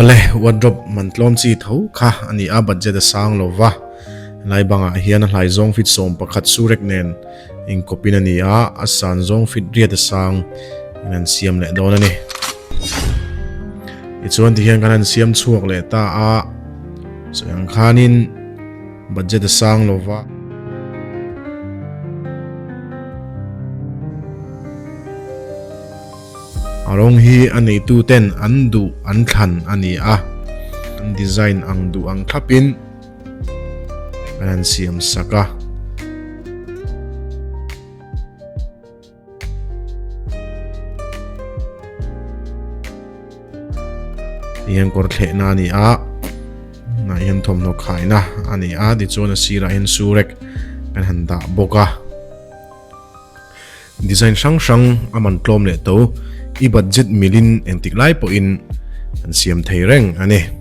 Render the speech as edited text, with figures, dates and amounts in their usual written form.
Awle, wardrobe man tlawm chi tho kha a ni a, budget a sang lo va. Helai bangah hian a hlai zawng fit 11 surek nen inkawpin a ni a, a san zawng fit riat a sang in an siam leh dawn a ni. Tichuan tihian kan han siam chhuak leh ta a, sawi ang khanin budget a sang lo va. A rawng hi a neitu ten an duh an thlan a ni a, an design ang duh ang thlapin an han siam sak a. Hian kawr thlehna a ni a, ah hian thawmhnaw khaina a ni a, tichuan a sirah hian surek kan han dah bawk a. Design hrang hrang a man tlawm leh to, i budget milin engtik lai pawhin an siam thei reng a ni.